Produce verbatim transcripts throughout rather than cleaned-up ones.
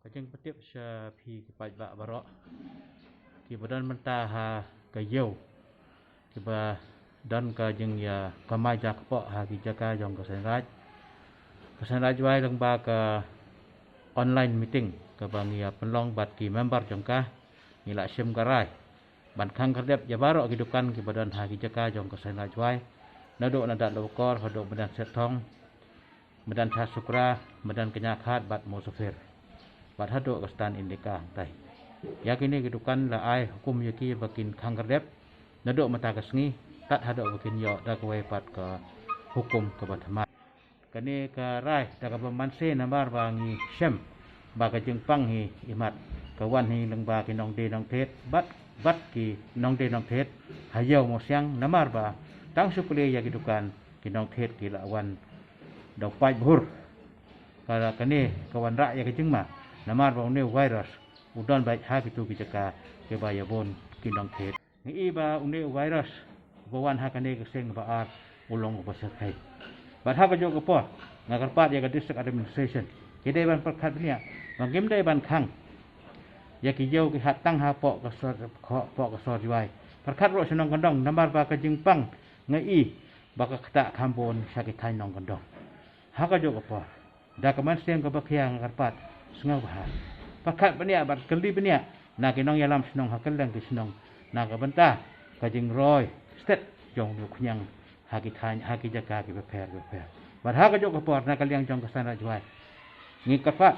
Ka jingpyntip sha phi ki paidbah baroh kiba don mynta ha ka ïew, kiba don ka jingïa kamai jakpoh ha ki jaka jong ka Seiñ Raij. Ka Seiñ Raij Jwai lyngba ka online meeting kaba ngi ïa pynlong bad ki member jong ka, ngi la shim ka rai ban khang khyrdep ïa baroh ki dukan kiba don ha ki jaka jong ka Seiñ Raij Jwai, naduh na Dad Lawkor haduh Madan Sethong, Madan Thasukra, Madan Kñiakhat bad Mosopher, bad haduh ka Stand Indica hangtai. Ïa kine ki dukan la ai hukum ïa ki ba kin khang khyrdep naduh mynta ka sngi tad haduh ba kin ïoh da kawei pat ka hukum kaba thymmai. Kane ka rai da kaba mynta namar ba ngi shem ba ka jingpang hi imat ka wan hi lyngba ki nongdie nongthied bad, bad ki nongdie nongthied ha ïew Mawsiang, namar ba tang shu plie ïa ki dukan, ki nongthied ki la wan da u paid bhur. Ka, kane ka wanrah ïa ka jingma namar ba une u virus u don beit ha kitu ki jaka kiba ïa bun ki nongthied. Ngi i ba une u virus uba wan ha kane ka seng ba ar u long uba shyrkhei. Bad ha kajuh ka por nga kyrpad ïa ka District Administration, ki dei ban pyrkhat bniah ba ngim dei ban khang ïa ki ïew ki hat tang hapoh ka sor, hapoh ka sor Jwai, pyrkhat ruh sha nongkyndong namar ba ka jingpang nga i ba ka ktah kham bun sha ki thaiñ nongkyndong. Ha kajuh ka por da ka mynsiem kaba khia nga kyrpad sngewbha, pyrkhat bniah bad kylli bniah na ki nongïalam shnong ha kylleng ki shnong na ka bynta ka jingroi stet jong une u khñiang ha ki thaiñ, ha ki jaka kiba pher kiba pher. Bad ha kajuh ka por na ka liang jong ka Seiñ Raij Jwai ngi kyrpad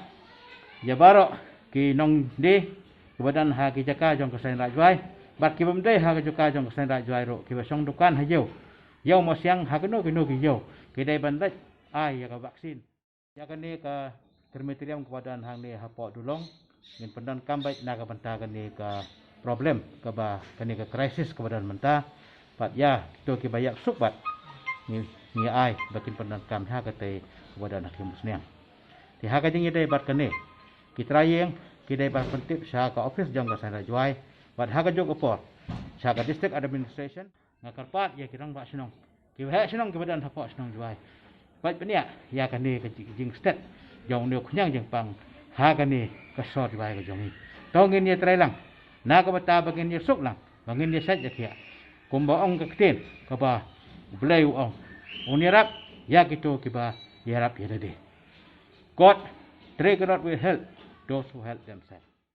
ïa baroh ki nongdie kiba don ha ki jaka jong ka Seiñ Raij Jwai bad kibym dei ha ka jaka jong ka Seiñ Raij Jwai ruh, kiba shong dukan ha ïew, ïew Mawsiang, ha kino kino ki ïew, ki dei ban leit ai ïa ka vaccine. Ïa kane ka crematorium kaba don hangne hapoh Dulong ngin pyndonkam beit na ka bynta kane ka problem kaba, kane ka crisis kaba don mynta. Bad ïa kito kiba ïap suk bad ngi, ngi ai ba kin pyndonkam ha katei kaba don ha Khimusniang. Te ha ka jingïadei bad kane, ki trai ïing ki dei ban pyntip sha ka office jong ka Seiñ Raij Jwai bad ha kajuh ka por sha ka District Administration. Nga kyrpad ïa ki rangbah shnong, ki waheh shnong kiba don hapoh shnong Jwai, peit bniah ïa kane ka jing, jingstet jong une u khñiang jingpang ha kane ka sor Jwai ka jong ngi. To ngin ïatreilang na ka bynta ba ngin ïasuk lang, ba ngin ïasait ïakhiah. Kumba ong ka ktien kaba U Blei u ong, un ïarap ïa kito kiba ïarap ïa lade. God, pray God will help those who help themselves.